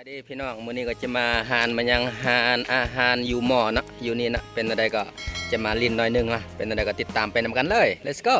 ສະບາຍດີພີ່ນ້ອງ ມື້ນີ້ກໍຈະມາຮ້ານ ມາຍັງຮ້ານອາຫານຢູ່ມໍເນາະ ຢູ່ນີ້ເນາະ ເປັນແນວໃດກໍຈະມາຫຼິ້ນໜ້ອຍໜຶ່ງລະ ເປັນແນວໃດກໍຕິດຕາມໄປນຳກັນເລີຍ Let's go.